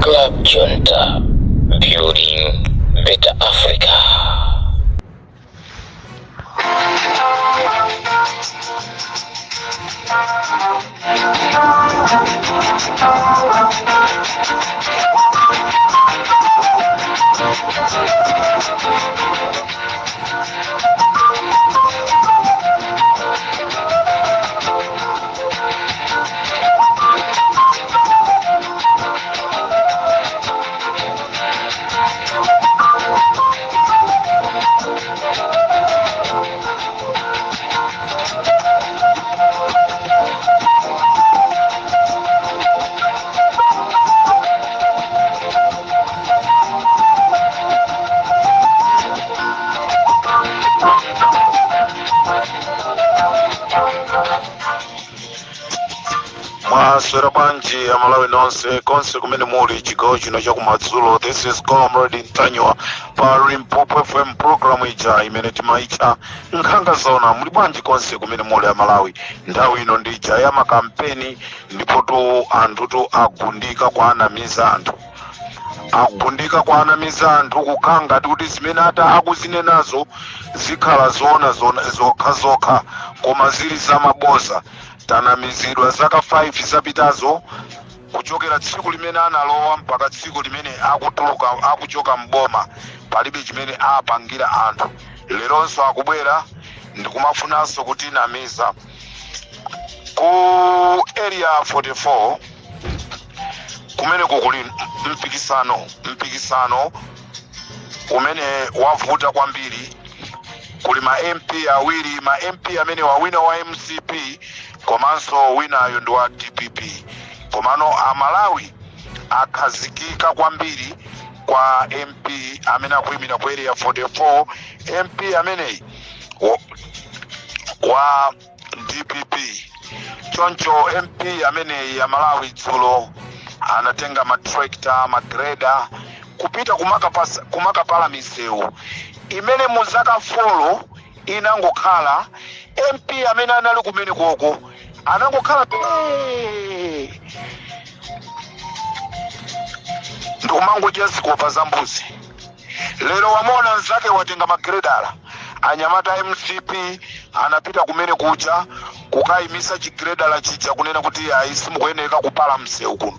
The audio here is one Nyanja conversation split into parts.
Club Junta, building better Africa. Mwaswera bwanji Amalawi nonse konse kumene muli chigawo chino chakumadzulo? This is Comrade Ntanyiwa pa Limpopo FM, program ija imene timaitcha Nkhanga Zaona. Muli bwanji konse kumene muli Amalawi? Nthawi ino ndi ija ya makampeni, ndipotu anthutu agundika kuanamiza anthu, agundika kuanamiza anthu, kukhala ngati kuti zimene ata akuzinenazo zikhala zoona zokha zokha, koma zili zamaboza. Tanamizidwa zaka 5 zapitazo, kuchokera tsiku limene analowa mpaka tsiku limene akutuluka, akuchoka mboma, palibe chimene apangira anthu. Leronso akubwera ndikumafunanso kutinamiza. Ku Area 44 kumeneko kuli mpikisano, mpikisano umene wavuta kwambiri. Kuli ma MP awiri. Ma MP amene wina wa MCP komanso winayo ndi wa DPP, komano Amalawi akhazikika kwambiri kwa MP amene akuyimira ku Area 44, MP ameneyi wa DPP. Choncho MP ameneyi ya Malawi dzulo anatenga matractor, magreda, kupita kumakapala misewu imene mu zaka 4 inangokhala. MP amene anali kumene koko anangokhala pee ndikumangodya zikopa za mbuzi. Lero wamona mzake watenga magredala. Anyamata MCP anapita kumene kuja kukayimisa chigredala chija, kunena kuti ayi, simukuyeneka kupala msewu kuno,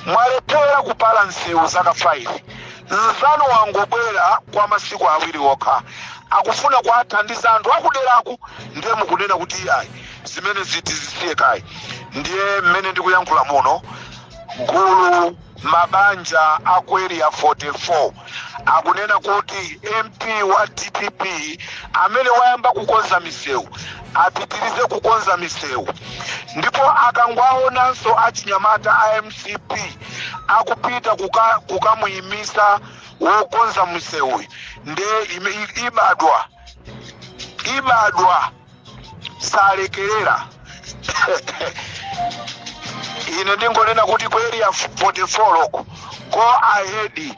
mwalephera kupala msewu zaka 5. Nzanu wangobwera kwa masiku 2 okha, akufuna kuwathandiza anthu akuderaku, ndiye mukunena kuti ayi, zimene ziti zisiye kayi. Ndiye mmene ndikuyankhula muno, gulu mabanja aku Area 44 akunena kuti MP wa DPP amene wayamba kukonza misewu apitirize kukonza misewu, ndipo akangwaonanso achinyamata a MCP akupita kukamuyimisa wokonza misewuyi, ndiye ibadwa ibadwa, salekerera. Ine ndingonena kuti ku Area 44 loko, go ahead,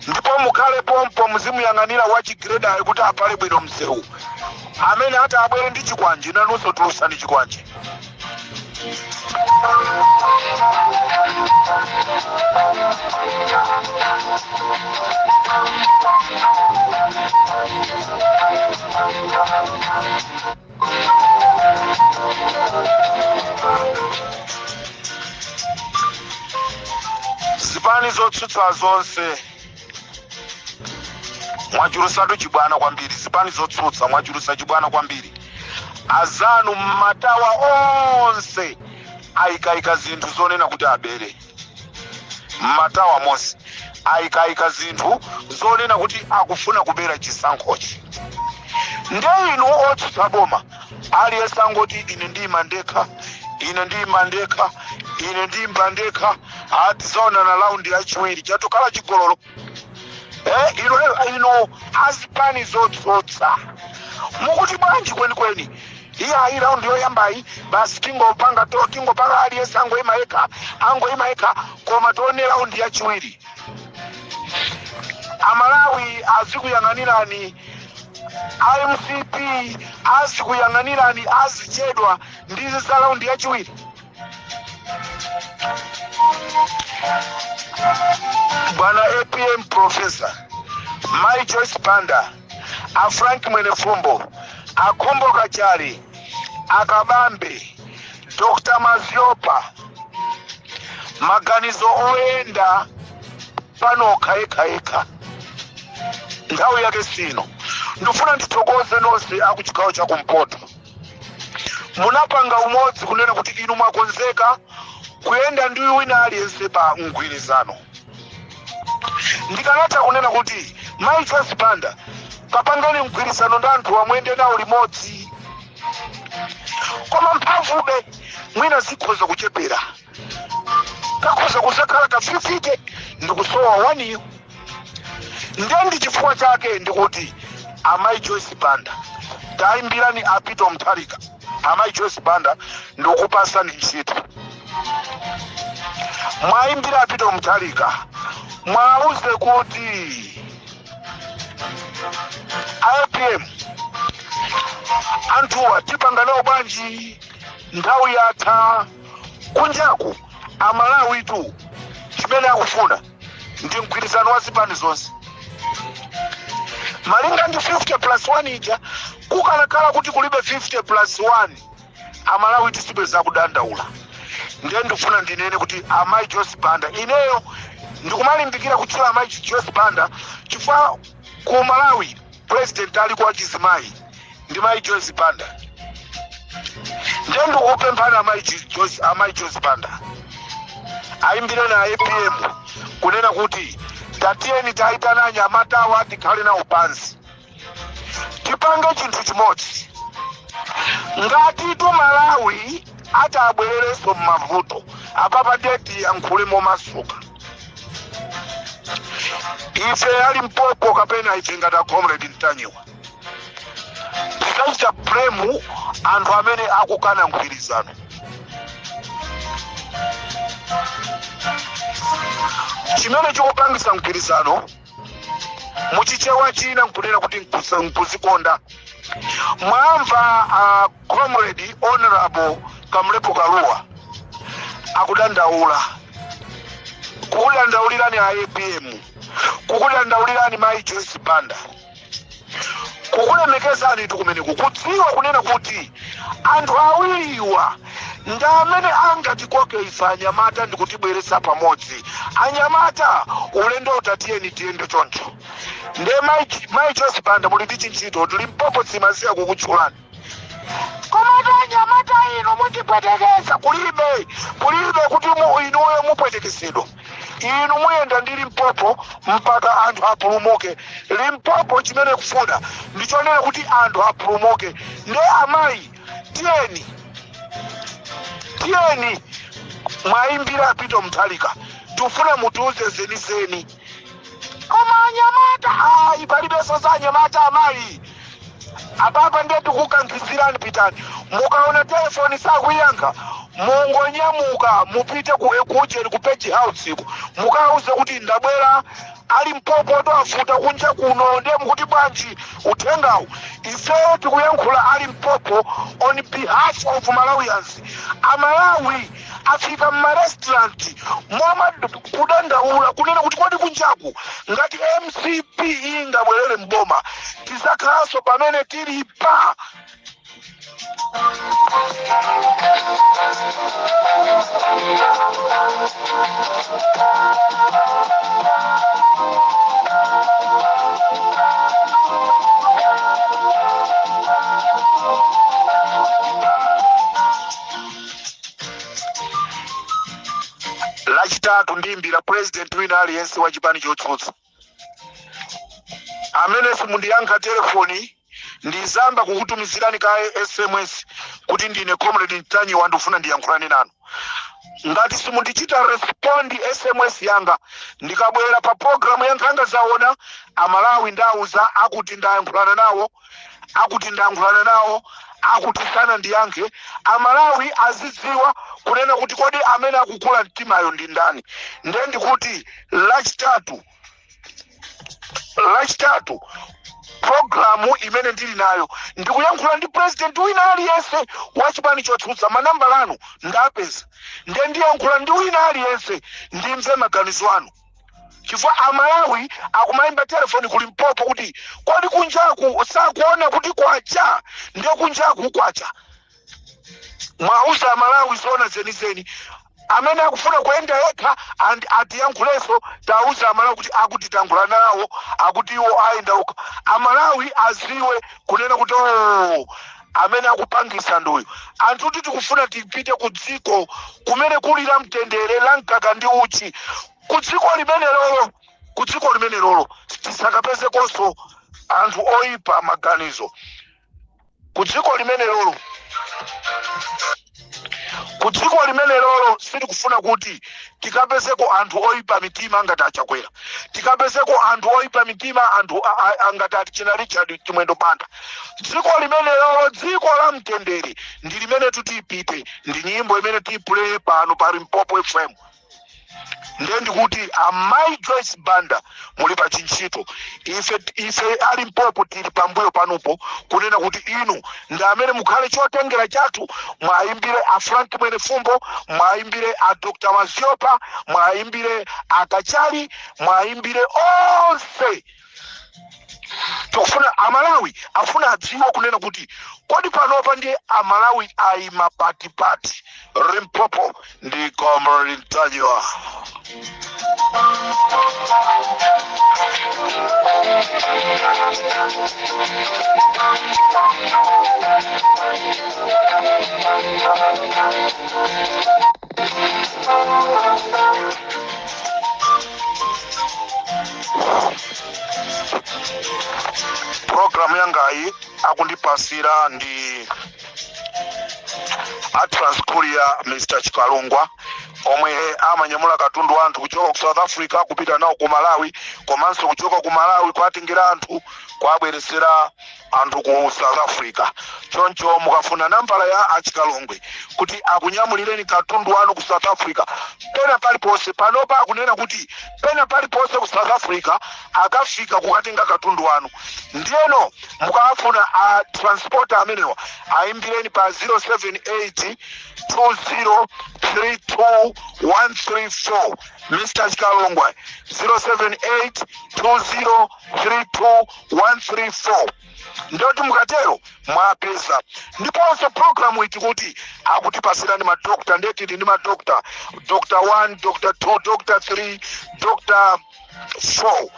ndipo mukhale pompo, muzimuyang'anira wachigredayo kuti apale bwino msewu. Amene ati abwere ndi chikwanje, nanunso tulusani chikwanje. Zipani zotsutsa zonse mwachulusatu chibwana kwambiri. Zipani zotsutsa mwachulusa chibwana kwambiri. Azanu mmatawa onse ayikayika zinthu zonena kuti abere. Mmatawa monse ayikayika zinthu zonena kuti akufuna kubera chisankhochi. Nde inu otsutsa boma, aliyense angoti ine ndiyima ndekha, ine ndiyima ndekha, ine ndiyimba ndekha, atizaonana raundi yachiwiri, chatukhala chigololo. Inu azipani zotsutsa mukuti bwanji kwenikweni? Iyayi, raundi yoyambayi basi tingopanga tingopanga, aliyense angoyima yekha, angoyima yekha, koma tione raundi yachiwiri. Amalawi azikuyang'anirani, iMCP azikuyang'anirani, azichedwa ndi za raundi yachiwiri. Bwana APM, Professor Mai Joyce Banda, a Frank Mwenefumbo, a Khumbo Kachali, akabambe, Dr Maziopa, maganizo oyenda panokha yekhayekha, nthawi yake sino. Ndifuna ndithokoze nonse akuchigawo chakumpoto, munapanga umodzi kunena kuti inu mwakonzeka kuyenda ndi wina aliyense pa mgwirizano. Ndikanatha kunena kuti, "Mai Joyce Banda, kapangeni mgwirizano ndi anthu amuyende nawo limodzi," koma mphamvube mwina zikhoza kuchepera, kakhoza kuzakhala ka 50 ndikusowa waniyo. Ndiye ndi chifukwa chake ndikuti, amayi Joyce Banda, tayimbirani a Peter Mutharika. Amayi Joyce Banda, ndikupasani ntchito. Mwayimbira a Peter Mutharika, mwauze kuti APM, anthuwa tipanga nawo bwanji? Nthawi yatha. Kunjaku Amalawi tu chimene akufuna ndi mgwirizano wa zipani zonse malinga ndi 50 plus 1 ija. Kukanakhala kuti kulibe 50 plus 1, Amalawi tisibweza kudandaula. Ndiye ndifuna ndinene kuti amayi Joyce Banda, ineyo ndikumalimbikira kutchula amayi Joyce Banda chifukwa ku Malawi president ali kwa chizimayi ndi mayi Joyce Banda. Ndiye ndikupemphani amayi Joyce Banda, ayimbire na APM kunena kuti tatiyeni tayitana anyamatawa, tikhale nawo pansi, tipange chinthu chimodzi. Ngati tu Malawi atabwererenso m'mavuto apapa, ndiye tiyankhule momasuka. Ife ali Limpopo kapena ife ngati a Comrade Mtanyiwa tisachita blame anthu amene akukana mgwirizano. Chimene chikupangisa mgwirizano muchichewa china nkunena kuti nkuzikonda. Mwamva Comrade Honorable Kamlepo Kaluwa akudandaula, kukudandaulirani a APM, kukudandaulirani mayi Joyce Banda, kukulemekezani tu kumeneku, kudziwa kunena kuti anthu awiriwa ndi amene angatikoke ife anyamata ndikutibweretsa pamodzi. Anyamata, ulendo utatiyeni tiyende choncho. Ndiye mayi Joyce Banda, muli ndi chintchito. Limpopo simaziya kukutchulani, komatu anyamata inu mutipwetekeza. Kulibe, kulibe kuti inuyo mupwetekesedwa. Inu muyenda ndi Limpopo mpaka anthu apulumuke. Limpopo chimene kufuna ndichonena kuti anthu apulumuke. Nde amayi, tiyeni, tiyeni mwayimbira Peter Mutharika, tifuna mutiuze zenizeni. Koma anyamata, ayi, palibenso za anyamata, amayi. Apapa ndiye tikukankhizirani, pitani. Mukaona telefoni sakuyankha, mungonyamuka mupite ku kujeni ku Page House ku, mukauze kuti ndabwera, ali Limpopo afuta kunja kuno, ndiye mukuti bwanji uthengawu? Ifeyo tikuyankhula ali Limpopo on behalf of Malawians. Amalawi afika mmarestaurant moma kudandaula kunena kuti kodi kunjaku ngati MCP ingabwerere mboma, tizakhalanso pamene tili pa Lachitatu ndiyimbira president wina aliyense wa chipani chotsutsa amene simundiyankha telefoni, ndizamba kukutumizirani kaye SMS kuti ndine Comrade Mtanyiwa, ndikufuna ndiyankhulane nanu. Ngati simundichita respond SMS yanga, ndikabwera pa program ya Nkhanga Zaona, Amalawi ndauza akuti ndayankhulana nawo, akuti ndayankhulana nawo, akuti sana ndiyankhe. Amalawi azidziwa kunena kuti kodi amene akukula mtimayo ndi ndani. Ndiye ndikuti lachitatu, lachitatu Programu imene ndili nayo, ndikuyankhula ndi president wina aliyense wa chipani chotsutsa. Manambala anu ndapeza, ndiye ndiyankhula ndi wina aliyense, ndimve maganizo anu, chifukwa Amalawi akumayimba telefoni ku Limpopo kuti kodi kunjaku sakuona kuti kwacha? Ndiye kunjaku kwacha. Mwauza Amalawi zoona zenizeni. Amene akufuna kuyenda yekha and atiyankhulenso. Tauza Amalawi kuti akuti tankhula nawo, akuti iwo ayenda okha. Amalawi aziwe kunena kuti, oh, amene akupangisa nduyu. Anthu kuti tikufuna tipite ku dziko kumene kuli la mtendere, la mkaka ndi uchi. Ku dziko limene lolo, ku dziko limene lolo tisakapezekonso anthu oyipa maganizo. Ku dziko limene lolo, ku dziko limene lolo sitikufuna kuti tikapezeko anthu oyipa mitima ngati Achakwera, tikapezeko anthu oyipa mitima, anthu ngati achina Richard Chimwendo Banda. Dziko limene lolo, dziko la mtendere, ndi limene tutipite. Ndi nyimbo imene tiyiplay pano pa Limpopo FM. Ndiye ndikuti, amayi Joyce Banda, muli pa chintchito. Ife a Limpopo tili pambuyo panupo, kunena kuti inu ndi amene mukhale chotengera chathu. Mwayimbire a Frank Mwenefumbo, mwayimbire a Dr Maziopa, mwayimbire a Kachali, mwayimbire onse. Tikufuna Amalawi afuna adziwe kunena kuti kodi panopa ndiye Amalawi ayima patipati. Limpopo ndi Comrade Ntanyiwa. Programu yangayi akundipasira ndi a Transcourier, Mr Chikalungwa, omwe amanyamula katundu wa anthu kuchoka ku South Africa kupita nawo ku Malawi, komanso kuchoka ku Malawi kuatengera anthu, kuabweresera anthu ku South Africa. Choncho mukafuna nambala ya Achikalongwe kuti akunyamulireni katundu wanu ku South Africa, pena paliponse, panopa akunena kuti pena paliponse ku South Africa akafika kukatenga katundu wanu. Ndiyeno mukafuna a transporter amenewa, ayimbireni pa 078 2032 134. Mr Chikalongwe, 078 2032 134. Ndoti mukatero mwapeza. Ndiponso programu iti kuti akutipasirani madokta. Ndiye tili ndi madokta, Dr 1, Dr 2, Dr 3, Dr 4.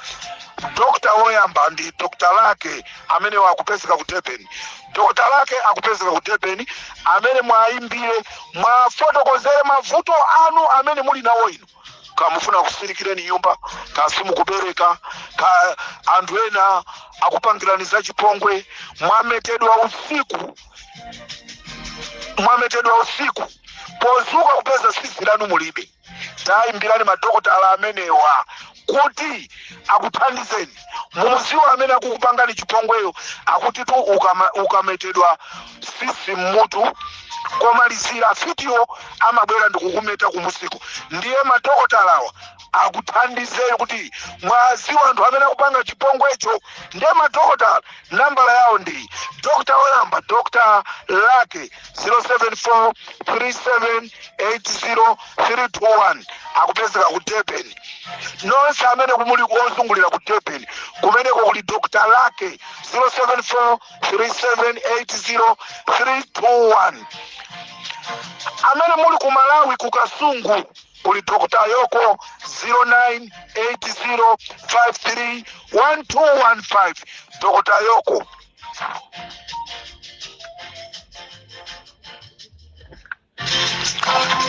Dokta woyamba ndi Dr Lake, amene akupezeka ku Durban. Dr Lake akupezeka ku Durban, amene mwayimbire, mwafotokozere mavuto anu amene muli nawo inu. Kamufuna kusirikireni nyumba, kasimukubereka, ka anthu ena akupangirani za chipongwe, mwametedwa usiku, mwametedwa usiku, pozuka kupeza sisi lanu mulibe, tayimbirani madokotala amenewa kuti akuthandizeni. Mumuziwa amene akukupangani chipongweyo. Akuti tu ukametedwa sisi mmutu, komalizira fitiwo amabwera ndikukumeta kumusiku. Ndiye madokotalawa akuthandizeni kuti mwaziwa anthu amene akupanga chipongwecho. Ndiye madokotala nambala yawo ndi, dokta woyamba, Dr Lake, 074 3780 321, akupezeka ku Durban. Nonse amene kumuli ozungulira ku Durban, kumeneko kuli Dr Lake, 074 3780 321. Amene muli ku Malawi, ku Kasungu, kuli Dr Yoko, 0980 53 1215, Dr Yoko.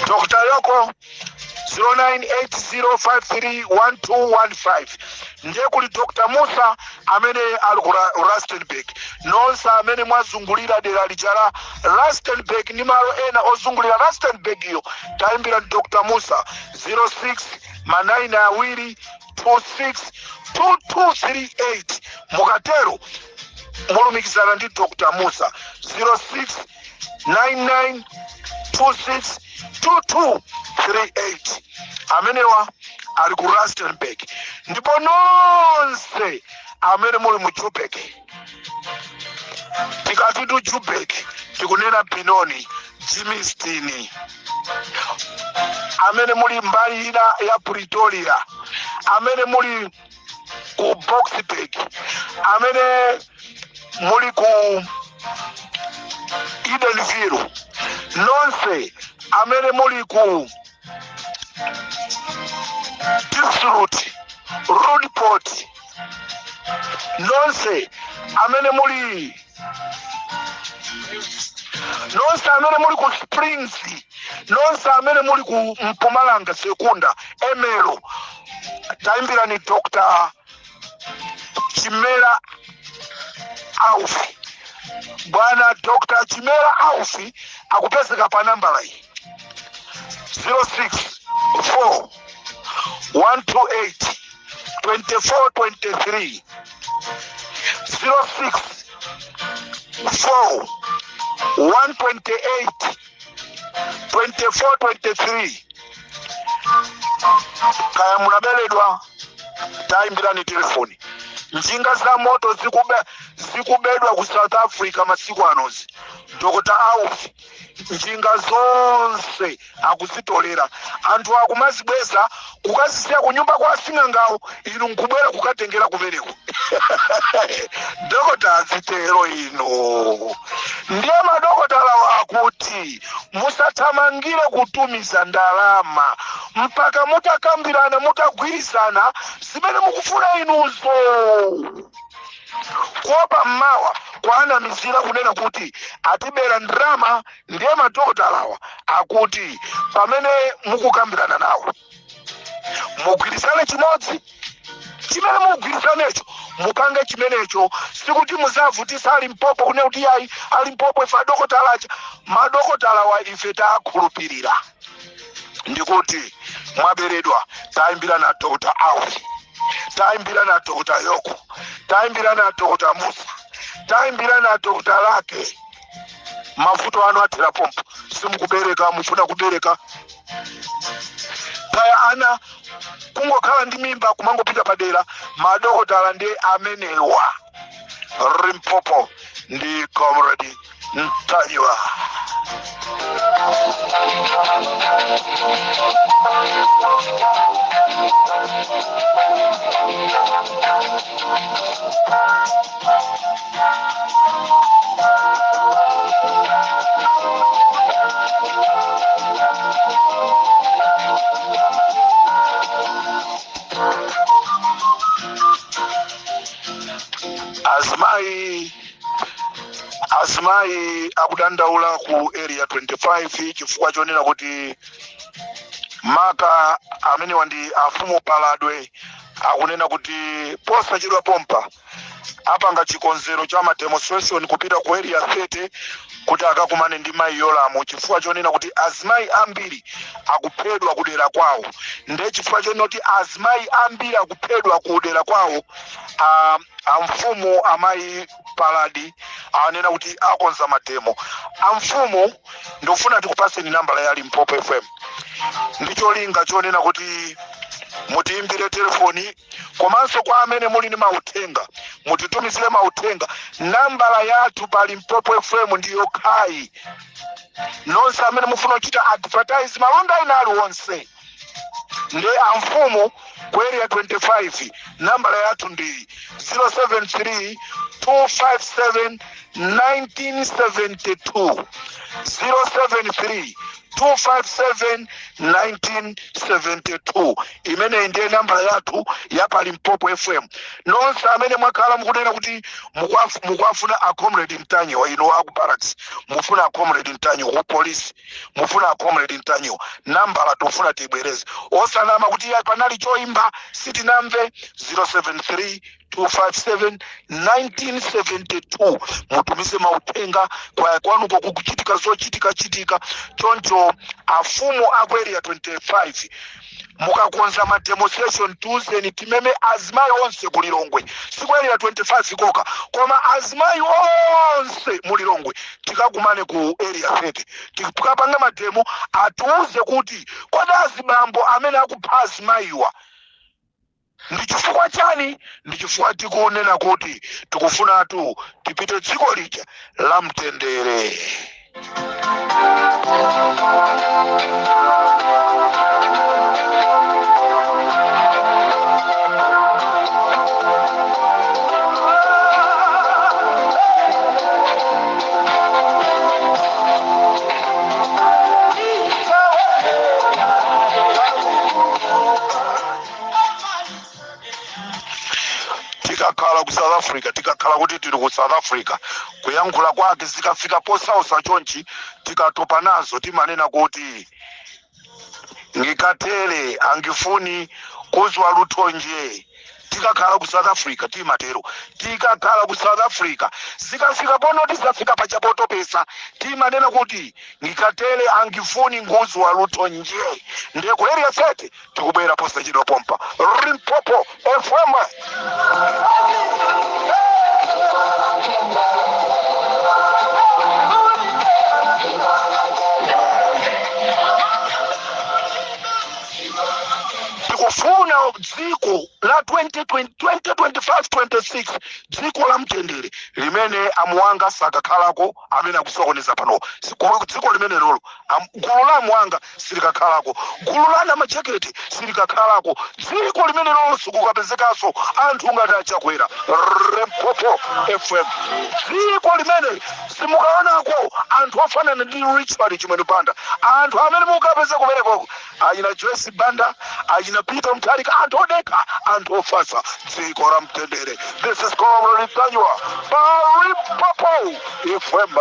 Dr Yoko, 0980531215. Ndiye kuli Dr Musa amene ali ku Rustenburg. Nonse amene mwazungulira dera lija la Rustenburg ndi malo ena ozungulira Rustenburg iyo, tayimbira Dr Musa, 06 ma 9 awiri 26 2238. Mukatero mulumikizana ndi Dr Musa, 06 99 26 2238. Amenewa ali ku Rustenburg. Ndipo nonse Amene muli mu Joburg, tikati tu Joburg tikunena Benoni, Germiston. Amene muli mbali ina ya Pretoria, amene muli ku Boksburg, amene muli ku Edenville, nonse amene muli ku Diepsloot, Roodepoort, nonse amene muli, nonse amene muli ku Springs, nonse amene muli ku Mpumalanga, Secunda, Ermelo, tayimbirani Dr Chimera Aufi. Bwana Dr Chimera Aufi akupezeka pa nambala iyi: 06 4 128 24 23, 06 4 128 24 23. Kaya munabeledwa, tayimbirani telefoni. Njinga za moto zikubedwa ku South Africa masiku anozi. Dr Aufi njinga zonse akuzitolera, anthu akumazibweza kukazisiya kunyumba kwa asing'angawo, inu nkubwera kukatengera kumeneko. Dokota azitero ino. Ndiye madokotala wakuti musathamangire kutumiza ndalama mpaka mutakambirana, mutagwirizana zimene mukufuna inuzo, kuopa mmawa kwanamizira kunena kuti atibera ndalama. Ndiye madokotalawa akuti pamene mukukambirana nawo, mugwirizane chimodzi chimene mugwirizanecho, mupange chimenecho. Sikuti muzavutisa a Limpopo kunena kuti yayi, a Limpopo, ife adokotalacha, madokotala wa ife takhulupirira. Ndikuti mwaberedwa, tayimbira na Dr Aufi, tayimbira na Dr Yoko, tayimbira na Dr Musa, tayimbira na Dr Lake. Mavuto anu athera pompo. Simukubereka, mufuna kubereka, kaya ana kungokhala ndi mimba kumangopita padera, madokotala ndi amenewa. Limpopo ndi Comrade Ntanyiwa. Azimayi akudandaula ku Area 25 chifukwa chonena kuti maka amenewa ndi afumu Paladwe akunena kuti posachedwa pompa apanga chikonzero cha ma demonstration kupita ku Area 30 kuti akakumane ndi mayi Yolamu, chifukwa chonena kuti azimayi ambiri akuphedwa kudera kwawo. Nde chifukwa chonena kuti azimayi ambiri akuphedwa kudera kwawo, amfumu amayi Paladi anena kuti akonza ma demo. Amfumu, ndikufuna tikupaseni nambala ya Limpopo FM ndi cholinga chonena kuti mutiimbire telefoni, komanso kwa amene muli ndi mauthenga mutitumizire mauthenga. Nambala yathu pa Limpopo FM ndi yokhayi. Nonse amene mufuna kuchita advertise malonda ena aliwonse, ndi amfumu ku Area 25, nambala yathu ndi 073 257 1972, 073 257 1972. Imeneyi ndiye nambala yathu ya pa Limpopo FM. Nonse amene mwakhala mukunena kuti mukuwafuna a Comrade Ntanyiwa, inu aku barracks mufuna a Comrade Ntanyiwa, ku polisi mufuna a Comrade Ntanyiwa, nambala tofuna tibwereze, osanama kuti ya panali choimba sitinamve. 073 257 1972. Mutumize mauthenga kwa kwanuko kukuchitika zochitika chitika choncho. Afumu aku Area 25, mukakonza ma demonstration tiuzeni, timeme azimayi onse ku Lilongwe, siku Area 25 koka, koma azimayi onse mu Lilongwe tikakumane ku Area 30, tikapange ma demo. Atiuze kuti kodi azibambo amene akupha azimayiwa Ndi chifukwa chani? Ndi chifukwa tikunena kuti tikufunatu tipite dziko lija la mtendere. Tikakhala ku South Africa, tikakhala kuti tili ku South Africa, kuyankhula kwake zikafika posausa chonchi, tikatopa nazo, timanena kuti ngikhathele, angifuni kuzwa lutho nje. Tikakhala ku South Africa timatero. Tikakhala ku South Africa, zikafika ponoti zafika pacha potopesa, timanena kuti ngikhathele, angifuni kuzwa lutho nje. Ndiye ku Area 30 tikubwera posachedwa pompa. Limpopo FM. Tikufuna dziko la 2020, 2025, 26, dziko la mtendere limene amuwanga sakakhalako, amene akusokoneza pano. Dziko limene lolo gulu la amuwanga silikakhalako, gulu la anamachekete silikakhalako. Dziko limene lolo sikukapezekanso anthu ngati achakwera. Limpopo FM. Dziko limene simukaonako anthu ofanana ndi Richard Chimwendo Banda, anthu amene mukapeza kumenekoko achina Joyce Banda, achina Peter Mutharika, anthu odekha, anthu ofatsa, dziko la mtendere. This is Comrade Ntanyiwa pa Limpopo FM.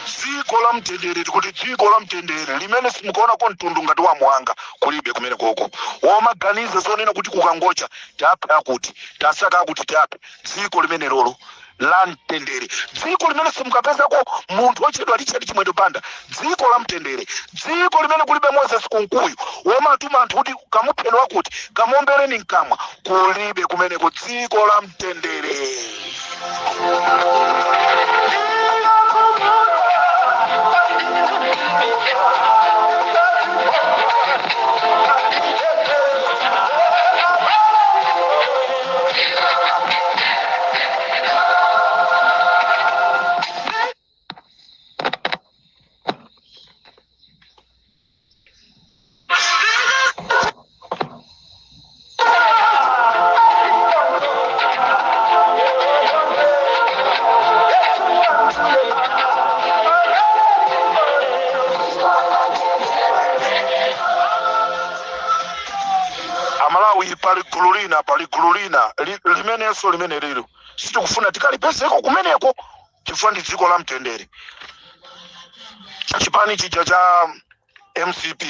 Dziko la mtendere, tikuti dziko la mtendere limene simukaonako mtundu ngati wa mwanga, kulibe kumene koko womaganiza zonena kuti kukangocha taphe akuti, tasaka akuti, taphe. Dziko limene lolo la mtendere, dziko limene simukapezako munthu otchedwa Richard Chimwendo Banda, dziko la mtendere, dziko limene kulibe Moses Kunkuyu womatuma anthu kuti kamupheni wakuti, kamuombereni mkamwa, kulibe kumeneko. Dziko la mtendere. Amalawi, pali gulu lina, pali gulu lina limenenso limene lilo sitikufuna tikalipezeko kumeneko, chifukwa ndi dziko la mtendere. Chipani chija cha MCP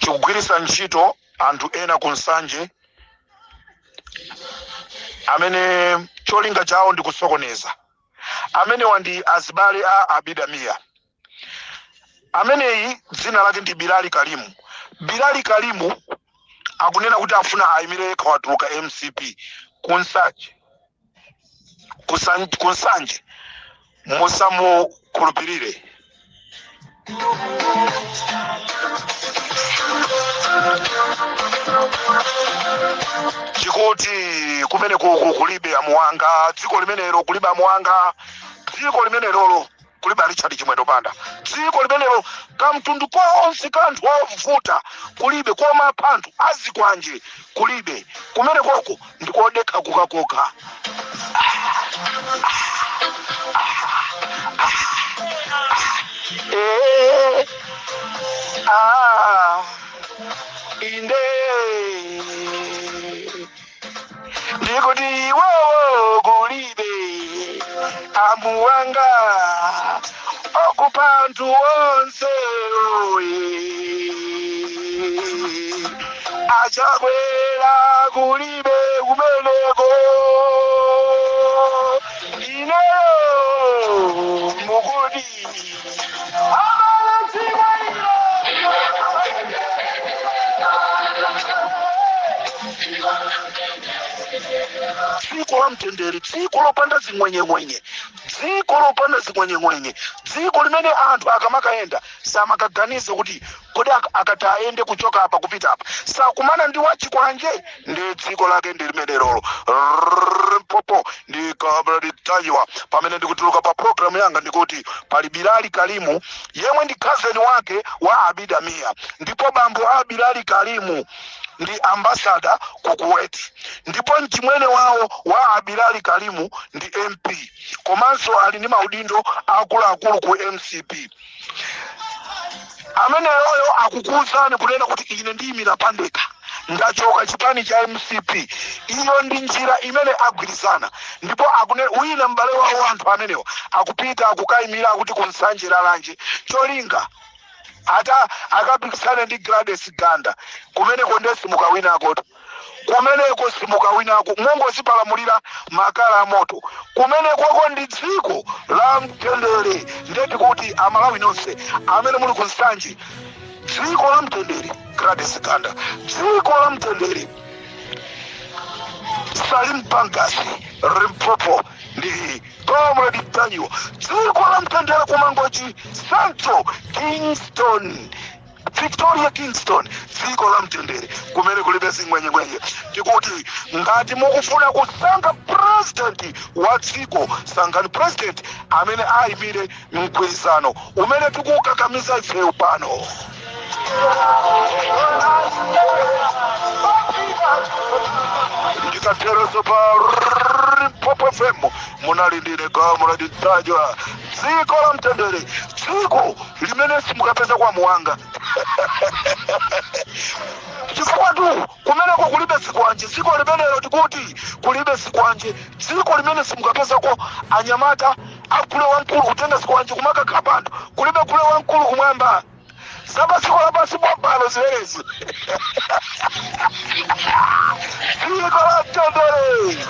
chikugwiritsa ntchito anthu ena ku Nsanje amene cholinga chawo ndi kusokoneza. Amenewa ndi azibale a Abida Mia. Ameneyi dzina lake ndi Bilali Kalimu. Bilali Kalimu akunena kuti afuna ayimire yekha, watuluka MCP kunsanje. Kunsanje musamukhulupirire. Chikuti kumene kuku kulibe amuwanga, dziko limenelo kulibe amuwanga, dziko limenelolo kulibe Richard Chimwendo Banda, dziko limenelo kamtundu konse ka anthu ovuta kulibe, koma anthu azikwanje kulibe kumene koko, ndikodekha kukakoka. Eh, ah. Ndikuti iwowo kulibe amuwanga okupha anthu onse oye achakwera kulibe kumeneko ineyo mukuti Dziko la mtendere, dziko lopanda zing'wenyeng'wenye, dziko lopanda zing'wenyeng'wenye, dziko limene anthu akamakayenda samakaganize kuti kodi akati ayende kuchoka apa kupita apa sakumana ndi wachikwanje. Ndi dziko lake ndi limenelolo. Limpopo ndi Comrade Ntanyiwa. Pamene ndikutuluka pa programu yanga, ndikuti pali Bilali Kalimu yemwe ndi cousin wake wa Abida Mia, ndipo bambo a Bilali Kalimu ndi ambassador ku Kuwait, ndipo mchimwene wawo wa Abilali Kalimu ndi MP komanso ali ndi maudindo akuluakulu ku MCP. Ameneyoyo akukuwuzani kunena kuti ine ndiyimira pandekha, ndachoka chipani cha MCP. Iyo ndi njira imene agwirizana, ndipo akune wina m'bale wawo anthu amenewa akupita akukayimira akuti kunsanje lalanje, cholinga ata akapikisane ndi Gladys Ganda. Kumeneko nde simukawinako, kumeneko simukawinako, mungozipalamulira makala amoto kumenekoko. Ndi dziko la mtendere. Ndeti kuti Amalawi nonse amene muli ku Nsanje, dziko la mtendere Gladys Ganda, dziko la mtendere Salim Bankasi. Limpopo ndi Comrade Ntanyiwa. Dziko la mtendere kumangochi Central, Kingston, Victoria Kingston, dziko la mtendere kumene kulibe zing'wenyeng'wenye. Tikuti ngati mukufuna kusankha president wa dziko, sankhani president amene ayimire mgwirizano umene tikukakamiza ifeyo pano. Ndikatereso pa Limpopo FM munali ndine Comrade Ntanyiwa. Dziko la mtendere, dziko limene simukapeza kwa muwanga, chifukwa tu kumeneko kulibe zikwanje. Dziko limenelo tikuti kulibe zikwanje, dziko limene simukapezako anyamata agule wamkulu kutenga zikwanje kumakakha anthu. Kulibe gule wamkulu kumwamba. Zapadziko lapansi pompano zimenezi. Dziko la mtendere.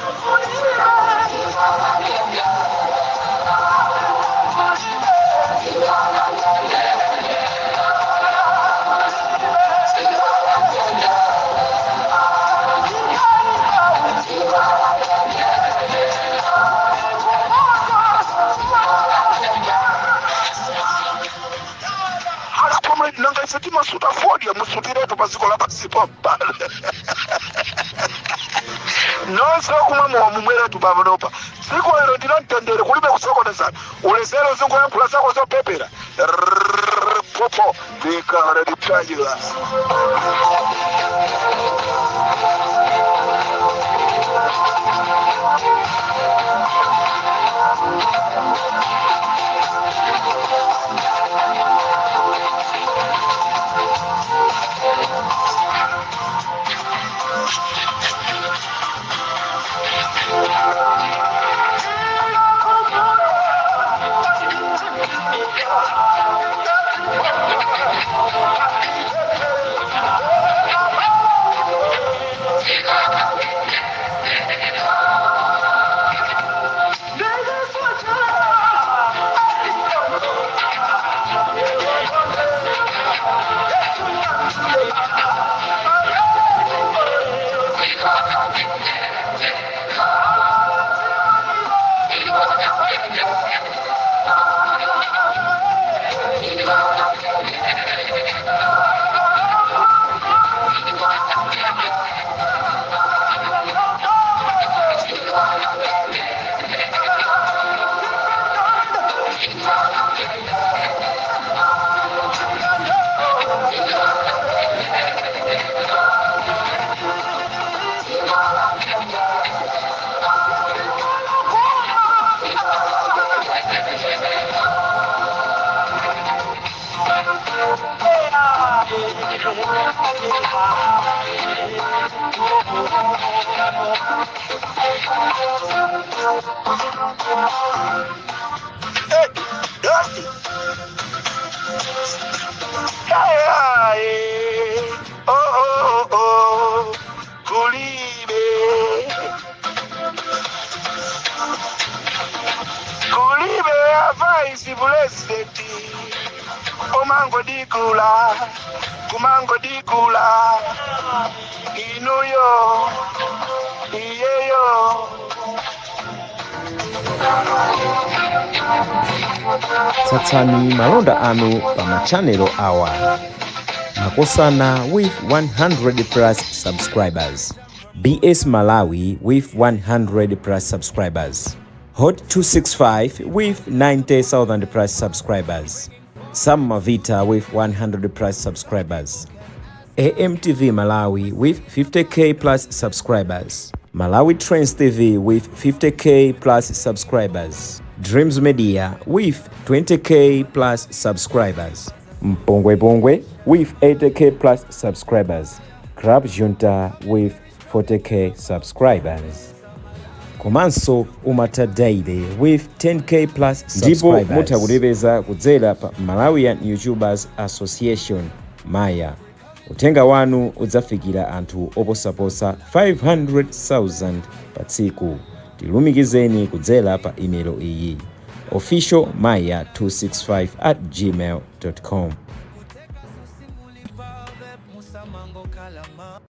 Ala comrade, nanga ife timasuta fodya, musutiretu pa dziko lapansi pompano. Nonse okumwa mowa mumweretu panopa. Dziko ilo ndi la mtendere, kulibe kusokonezana. Ulezero zingoyankhula zako zopepera. Popo ndikale ndipyanyira. Hey, hey. Hey, oh, kulibe, kulibe a vice president, omangodikula, kumangodikula, inuyo, iyeyo. Tsatsani malonda anu pa machanelo awa: Makosana with 100 plus subscribers, BS Malawi with 100 plus subscribers, Hot 265 with 90,000 plus subscribers, Sam Mavita with 100 plus subscribers, AMTV Malawi with 50K plus subscribers, Malawi Trends TV with 50K plus subscribers, Dreams Media with 20K plus subscribers, Mpongwe Pongwe with 80K plus subscribers, Crab Junta with 40K subscribers. Komanso Umata Daily with 10K plus. Ndipo mutha kutipeza kudzera pa Malawian YouTubers Association, Maya. Uthenga wanu udzafikira anthu oposaposa 500,000 pa tsiku. Tilumikizeni kudzera pa imelo iyi: officialmaya265@gmail.com.